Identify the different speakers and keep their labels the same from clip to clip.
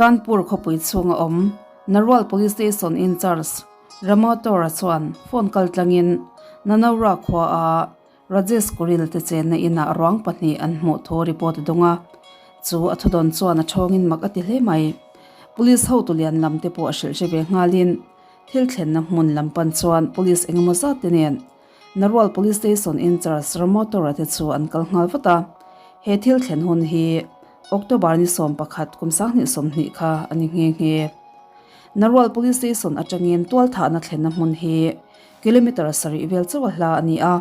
Speaker 1: Kanpur khawpui chhunga awm Narwal Police Station in-charge Ramatora chuan phone kaltlangin Nanaura khuaa Rajesh Kuril te chenna inah ruang pahnih an hmuh thu report a dawng a, chu a thudawn chuan a thawngin mak a ti hle mai. Police hotu lian lam te pawh a hrilh hre ve nghalin thil thlenna hmun lam pan chuan police engemaw zat te nen Narwal Police Station in-charge Ramotora te chu an kal nghal vat a. He thil thlen hun hi October ni 11 kum 2020 kha a ni nghe nghe. Narwal Police Station atangin tualthahna thlenna hmun hi Kilometre sarih vel chauh a hla a ni a,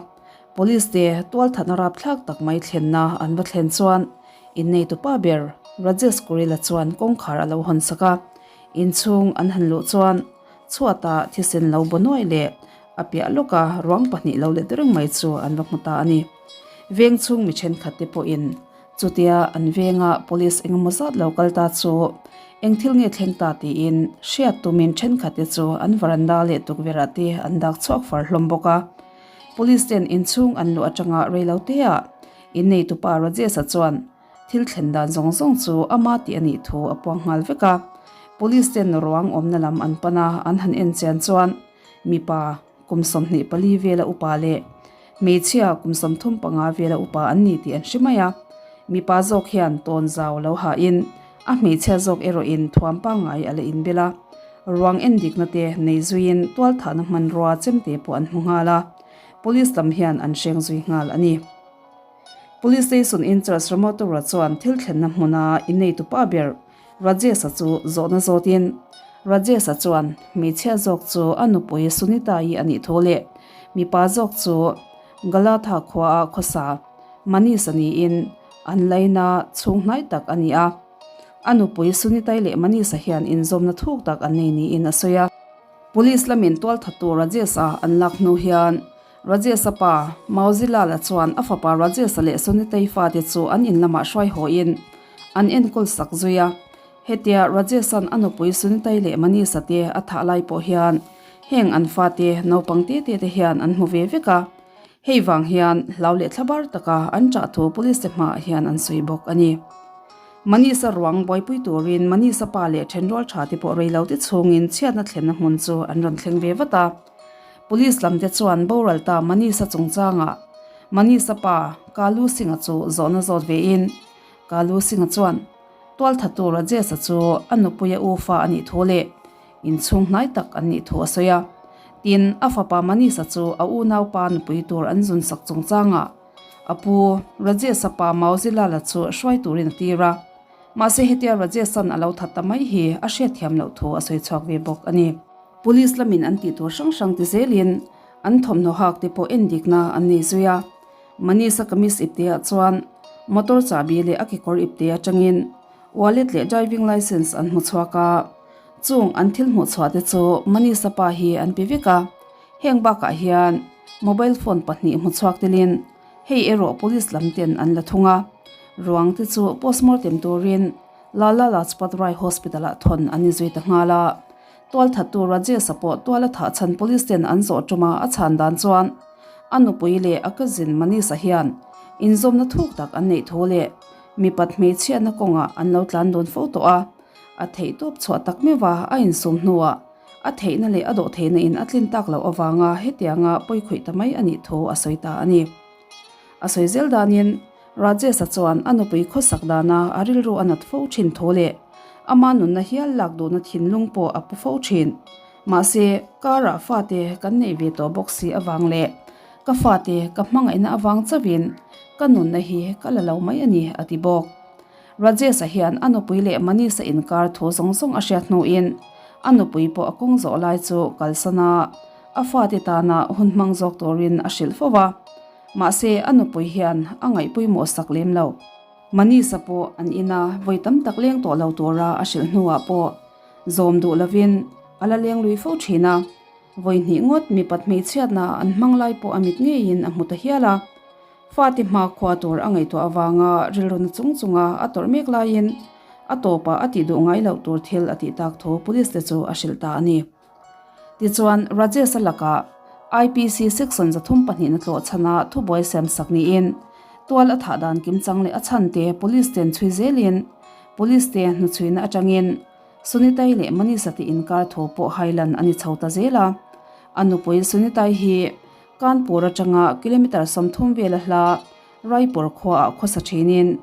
Speaker 1: Police te tualthatna rapthlak tak mai thlenna an va thlen chuan inneitupa ber Rajesh Kurila chuan kawngkhar a lo hawn sak a, inchhung an han luh chuan chhuatah thisen lo baw nuai leh a piah lawka ruang pahnih lo let reng mai chu an va hmu ta a ni. Veng chhung mi thenkhat te pawhin Chutia an venga police engemaw zat lo kal ta chu eng thil nge thleng ta tiin hriat tumin thenkhatte chu an varanda leh tukverh ah te an dak chhuak far hlawm bawk a. Police ten inchhung an luh atanga reilo te ah inneitupa Rajesh-a chuan thil thlen dan zawng zawng chu ama tih a nih thu a puang nghal vek a. Police ten ruang awmna lam an pan a, an han en chian chuan mipa kum 24 vela upa leh Hmeichhia kum 35 vela upa an ni tih an hre mai a, mipa zawk hian tawn zau lo hahin a hmeichhia zawk erawhin thuam pangngai a la inbel a, ruang endikna te nei zuiin tualthahna hmanrua chemte pawh an hmu nghal a, police lam hian an hreng zui nghal a ni. Police station in-charge Ramotora chuan thil thlenna hmuna inneitupa ber Rajesh-a chu zawhna zawtin Rajesh-a chuan hmeichhia zawk chu a nupui Sunita-i a nih thu leh mipa zawk chu Galatha khuaa khawsa Manish-a niin an laina chhung hnai tak a ni a. A nupui Sunita-i leh Manish-a hian inzawmna thuk tak an nei niin a sawi a. Police lamin tualthatu Rajesh-a an lak hnu hian Rajesh-a pa Mauzilal-a chuan a fapa Rajesh-a leh Sunita-i fate chu an in lamah hruai hawiin An enkawl sak zui a, hetia Rajesh-a'n a nupui Sunita-i leh Manish-a te a thah lai pawh hian heng an fate naupang te te te hian an hmu ve vek a, hei vang hian hlau leh thlabar taka an ṭah thu police te hmaah hian an sawi bawk a ni. Manish-a ruang buaipui turin Manish-a pa leh ṭhenrual ṭha te pawh rei lo te chhungin chhiatna thlenna hmun chu an rawn thleng ve vat a, police lam te chuan boral ta Manish-a chungchangah Manish-a pa Kalu Singh-a chu zawhna zawt vein Kalu Singh-a chuan tualthatu Rajesh-a chu a nupuia u fa a nih thu leh inchhung hnai tak an nih thu a sawi a. Tin, a fapa Manish-a chu a unaupa nupui tur an zun sak chungchangah a pu Rajesh-a pa Mauzilal-a chu hruai turin a tir a. Mahse hetia Rajesh-a'n a lo that ta mai hi a hriatthiam loh thu a sawi chhuak ve bawk a ni. Police lamin an tih tur hrang hrang ti zelin an thawmhnaw hak te pawh endikna an nei zui a. Manish-a kamis ipte-ah chuan motor chahbi leh a kekawr ipte atangin wallet leh driving licence an hmu chhuak a. Chung an thil hmuh chhuah te chu Manish-a pa hi an pe vek a. Heng bakah hian mobile phone pahnih hmu chhuak telin hei erawh police lam ten an la thung a. Ruang te chu postmortem turin Lala Lajpat Rai Hospital-ah thawn an ni zui ta nghal a. Tualthattu Rajesh-a pawh tuala thah chhan police ten an zawh ṭuma a chhan dan chuan a nupui leh a cousin Manish-a hian inzawmna thuk tak an neih thu leh mipat hmeichhiatna kawngah an lo tlan dawn fo tawh a, a theih tawp chhuah tak meuh a, a insum hnuah a theihna leh a dawhtheihna in a tlin tak loh avanga hetianga pawikhawih ta mai a nih thu a sawi ta a ni. A sawi zel danin Rajesh-a chuan a nupui khawsak dana a rilru a nat fo thin thu leh ama nunna hial lak duhna thinlung pawh a pu fo thin. Mahse, karah fate kan neih ve tawh bawk si avang leh ka fate ka hmangaihna avang chauhin ka nunna hi ka la lo mai a ni, a ti bawk. Rajesh-a hian a nupui leh Manish-a inkar thu zawng zawng a hriat hnuin a nupui pawh a kawng zawh lai chu kalsan a, a fate tana hun hmang zawk turin a hrilh fo va. Mahse, a nupui hian a ngaihpawimawh sak lem lo. Manish-a pawh an ina vawi tam tak leng tawh lo tura a hrilh hnuah pawh zawm duh lovin a la leng lui fo thin a. Vawi hnih ngawt mipat hmeichhiatna an hmang lai pawh a mit ngeiin a hmu ta hial a. Fate hma khua tur a ngaihtuah avanga rilruna chung chunga a tawrh mek laiin a tawpah a tih duh ngai loh tur thil a tih tak thu police te chu a hrilh ta a ni. Tichuan, Rajesh-a lakah IPC Section 32 na tlawh chhana thubuai siam sak niin tual a thah dan kimchang leh a chhan te police ten chhui zelin police te hnuchhuina atangin. Sunitai leh Manisha te inkar thu pawh hailan a ni chho ta zel a. A nupui Sunitai hi Kanpur atanga kilometre 30 vela hla Raipur khuaah khawsa thinin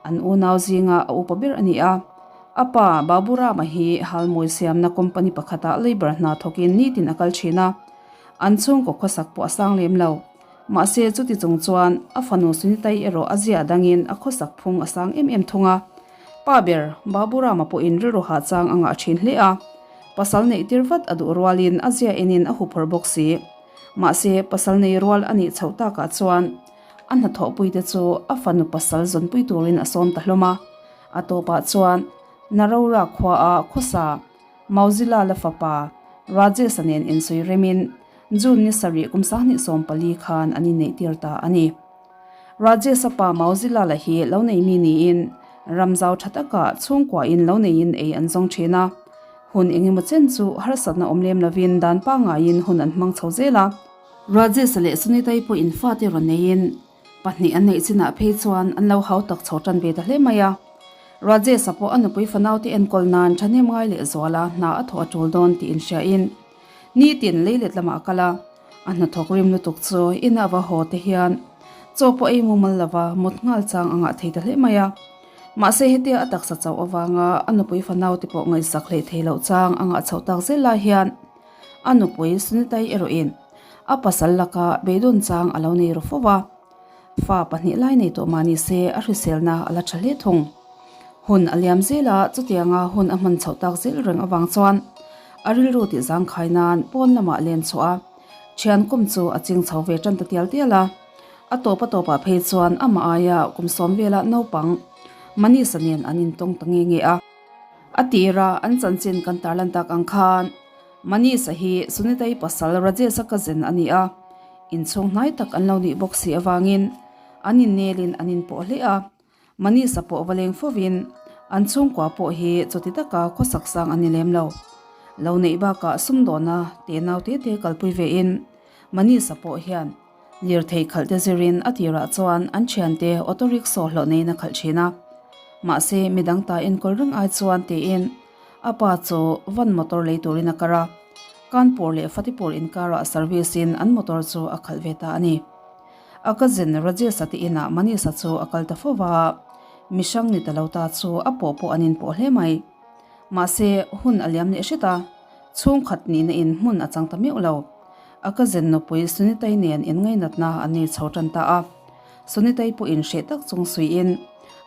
Speaker 1: an unau zinga a upa ber a ni a. A pa Baburama hi halmawi siamna company pakhatah labour hna thawkin nitin a kal thin a. An chhungkaw khawsak pawh a sang lem lo. Mahse chuti chung chuan a fanu Sunitai erawh a zia dangin a khawsak phung a sang em em thung a. Pa ber Baburama pawhin rilru hah chang a ngah thin hle a. Pasal neih tir vat a duh rualin a zia enin a huphawrh bawk si. Mahse pasal nei rual a nih chhoh takah chuan a hnathawhpuite chu a fanu pasal zawnpui turin a sawm ta hlawm a. A tawpah chuan Narora khuaa khawsa Mauzila la fapa Rajesh-a nen insawi remin June ni sarih kum 2014 khan an inneihtir ta a ni. Rajesh-a pa Mauzila la hi lo nei mi niin ramzau tha takah chhungkuain lo neiin ei an zawng thin a. Hun engemaw chen chu harsatna awm lem lovin dan pangaiin hun an hmang chho zel a. Rajesh-a leh Sunita-i pawhin fate rawn neiin pahnih an neih chinah phei chuan an lo hau tak chho tan ve ta hle mai a. Rajesh-a pawh a nupui fanaute enkawl nan thahnem ngai leh zuala hna a thawh a tul dawn tih inhriain nitin leilet lamah a kal a. A hnathawk rim lutuk chu ina va haw te hian chaw pawh ei mumal lova mut nghal chang a ngah thei ta hle mai a. Mahse hetia a taksa chauh avanga a nupui fanaute pawh ngaihsak hlei thei loh chang a ngah chhoh tak zel lai hian a nupui Sunitai erawhin a pasal laka beidawn chang a lo nei ru fo va. Fa pahnih lai nei tawh mah ni se a hriselna a la tha hle thung. Hun a liam zel a, chutianga hun a hman chhoh tak zel reng avang chuan a rilru tih zangkhai nan pawn lamah len chhuah a, thian kum chu a ching chho ve tan ta tial tial a. A tawp a tawpah phei chuan amah aia kum sawm vela naupang Manisha nen an intawng ta nge nge a. A tira an chanchin kan tarlan tak ang khan Manisha hi Sunita-i pasal Rajesh-a cousin a ni a, inchhung hnai tak an lo nih bawk si avangin an innelin an inpawh hle a. Manisha pawh va leng fovin an chhungkua pawh hi chuti taka khawsak sang an ni lem lo. Lo neih bakah sumdawna te nau te te kalpui vein Manisha pawh hian lirthei khalh te zirin a tirah chuan an thiante auto rickshaw hlawh neiin a khalh thin a. Mahse midang ta enkawl reng ai chuan tiin a pa chu van motor lei turin a kar a. Kanpur leh Fatehpur inkarah service in an motor chu a khalh ve ta a ni. A cousin Rajesh-a te inah Manisha chu a kal ta fo va, mi hrang ni ta lo ta chu a pawh pawh an inpawh hle mai. Mahse, hun a liam leh hret a, chhungkhat nihna in hmun a chang ta meuh lo. A cousin nupui Sunita-i nen inngainatna an nei chho tan ta a. Sunita-i pawh inhreh tak chung suiin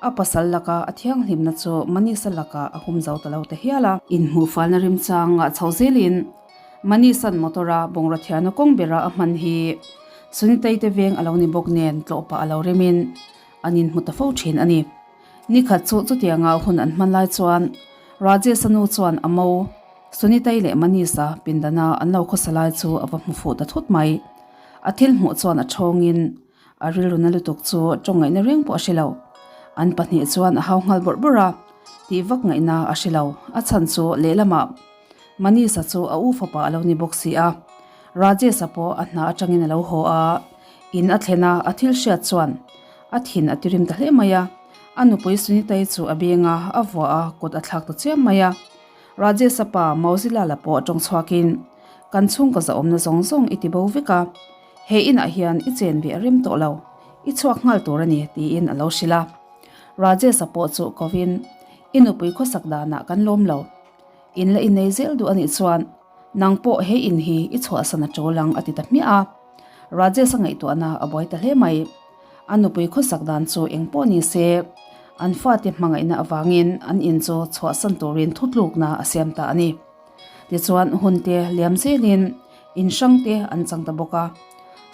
Speaker 1: a pasal laka a thianghlimna chu Manisha lakah a hum zo ta lo ta hial a. Inhmuhfalna remchang ngah chho zelin Manisan motor-a bungraw thiarna kawng bera a hman hi Sunita-i te veng a lo ni bawk nen tlawh pah a lo remin an inhmu ta fo thin a ni. Nikhat chu chutianga hun an hman lai chuan Rajesh-a nu chuan a mo Sunita-i leh Manisha pindana an lo khawsa lai chu a va hmu fuh ta thut mai. A thil hmuh chuan a thawngin A rilru na lutuk chu tawng ngaihna reng pawh a hre lo. An pahnih chuan a hau nghal bawrh bawrh a, tih vak ngaihna a hre lo. A chhan chu lehlamah Manisha chu a u fapa a lo ni bawk si a. Rajesh-a pawh a hna atangin a lo haw a, in a thlen a, a thil hriat chuan a thin a tirim ta hle mai a. A nupui Sunita-i chu a beng a, a vuah a, kut a thlak ta chiam mai a. Rajesh-a pa Mauzilal-a pawh tawng chhuakin, Kan chhungkaw zahawmna zawng zawng i ti bo vek a. He inah hian i chen ve a rem tawh lo, i chhuak nghal tur a ni, tiin a lo hrilh a. Rajesh-a pawh chu kovin, I nupui khawsak danah kan lawm lo. In la innei zel duh a nih chuan nang pawh he in hi i chhuahsan a ṭawl ang, a ti ta hmiah a. Rajesh-a ngaihtuahna a buai ta hle mai. A nupui khawsak dan chu eng pawh ni se, an fate hmangaihna avangin an in chu chhuahsan turin thutlukna a siam ta a ni. Tichuan hun te liam zelin in hrang te an chang ta bawk a.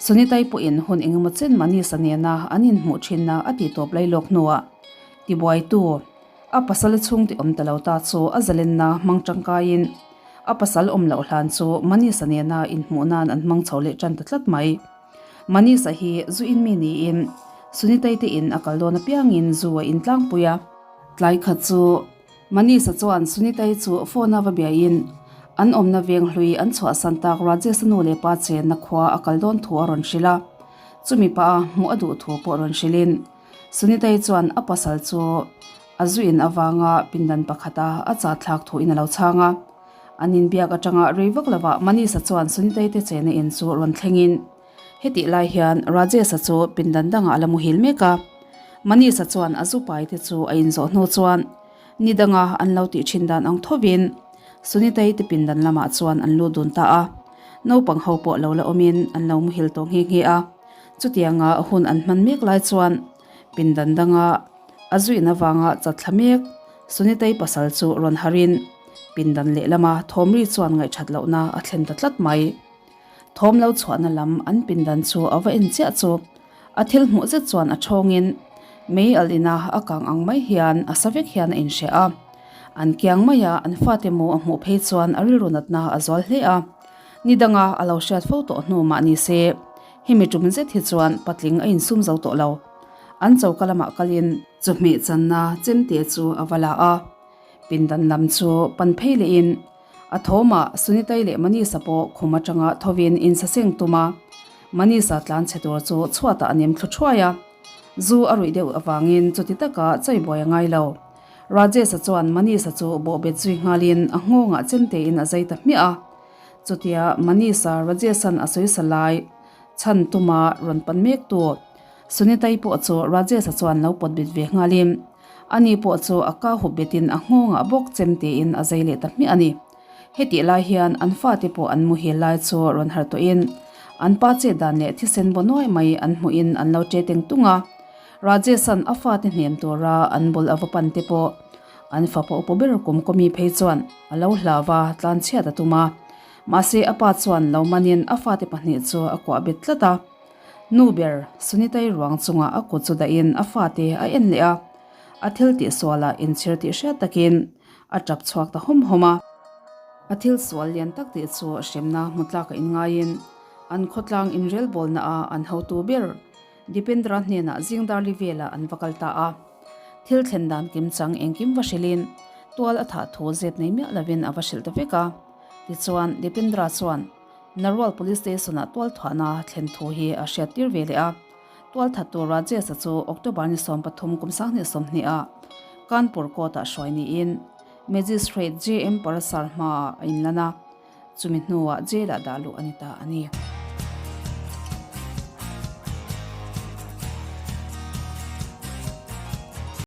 Speaker 1: Sunitai pawhin hun engemaw chen Manisha nena an inhmuh thinna a tih tawp lai lawk hnuah tibuaitu a pasal chhungte awm ta lo ta chu a zalenna hmang tangkaiin a pasal awm loh hlan chu Manisha nena inhmuh nan an hmang chho leh tan ta tlat mai. Manisha hi zu in mi niin Sunitai te in a kal dawn apiangin zu a intlangpui a. Tlai khat chu Manisha chuan Sunita-i chu phone-a va biain an awmna veng hlui an chhuahsan tak Rajesh-a nu leh pa chenna khua a kal dawn thu a rawn hrilh a. Chumi paha hmuh a duh thu pawh rawn hrilhin Sunita-i chuan a pasal chu A zu in avanga pindan pakhata a chat thlak thuin a lo chhang a. An inbiak atanga rei vak lovah Manis-a chuan Sunitei te chena in chu rawn thlengin hetih lai hian Rajesh-a chu pindan dangah a la muhil mek a. Manis-a chuan a zu pai te chu a inzawh hnu chuan ni danga an lo tih thin dan ang thovin Sunitei te pindan lamah chuan an lut dun ta a. Naupang ho pawh lo la awmin an lo muhil tawh nghe nghe a. Chutianga hun an hman mek lai chuan pindan danga A zuihna vanga chatthla mek Sunitei pasal chu rawn harin pindan lehlama thawmri chuan ngaihthat lohna a thlen ta tlat mai. Thawm lo chhuahna lam an pindan chu a va en chiah chu a thil hmuh zet chuan a thawngin mei alh ina a kang ang mai hian a sa vek hian a inhria a. An kiang maia an fate mu a hmuh phei chuan a rilru natna a zual hle a. Ni danga a lo hriat fo tawh hnu mah ni se hemi tum zet hi chuan patling a insum zo tawh lo. An choka lamah kalin chawhmeh channa chemte chu a va la a, pindan lam chu pan phei lehin a thawmah Sunitai leh Manisa pawh khum atanga thovin insaseng tum a, Manisa tlan chhe tur chu chhuatah a nem thlu thuai a, zu a ruih deuh avangin chuti taka chawibuai a ngai lo. Rajesh-a chuan Manisa chu bawhbet zui nghalin a nghawngah chemtein a zai ta hmiah a, chutia Manisa Rajesh-a'n a sawisa lai chhan tuma rawn pan mek tu Sunitai pawh chu Rajesh-a chuan lo pawt bet ve nghalin ani pawh chu a ka hup betin a nghawngah bawk chem tiin a zai leh ta hmiah a ni. Hetih lai hian an fate pawh an muhil lai chu rawn harh tawhin an pa chet dan leh thisen baw nuai mai an hmuhin an lo che teng tung a. Rajesh-a'n a fate hnem tura an bul a va pan te pawh an fapa upa ber kum kawmi phei chuan a lo hlau a, tlanchhiat a tum a. Mahse a pa chuan lo manin a fate pahnih chu a kuah bet tlat a. Nu ber, Sunitai ruang chungah a kut chu dahin a fate a en leh a, a thil tih sualah inchhir tih hriat takin a tap chhuak ta hawm hawm a. A thil sual lian tak tih chu hremna hmu tlak a inngaiin an khawtlang inrelbawlna a an hotu ber Dipendra hnenah zingdarli velah an va kal ta a. Thil thlen dan kimchang engkim va hrilhin tual a thah thu zep nei miah lovin a va hrilh ta vek a. Tichuan, Dipendra chuan Narwal Police Station-ah tualthuahna thlen thu hi a hriattir ve leh a. Tualthattu Rajesh-a chu October ni 13 kum 2020 ah Kanpur Court-ah hruai niin Magistrate JM Parasar hmaah a inlan a, chumi hnuah jail-ah dah luh a ni ta a ni.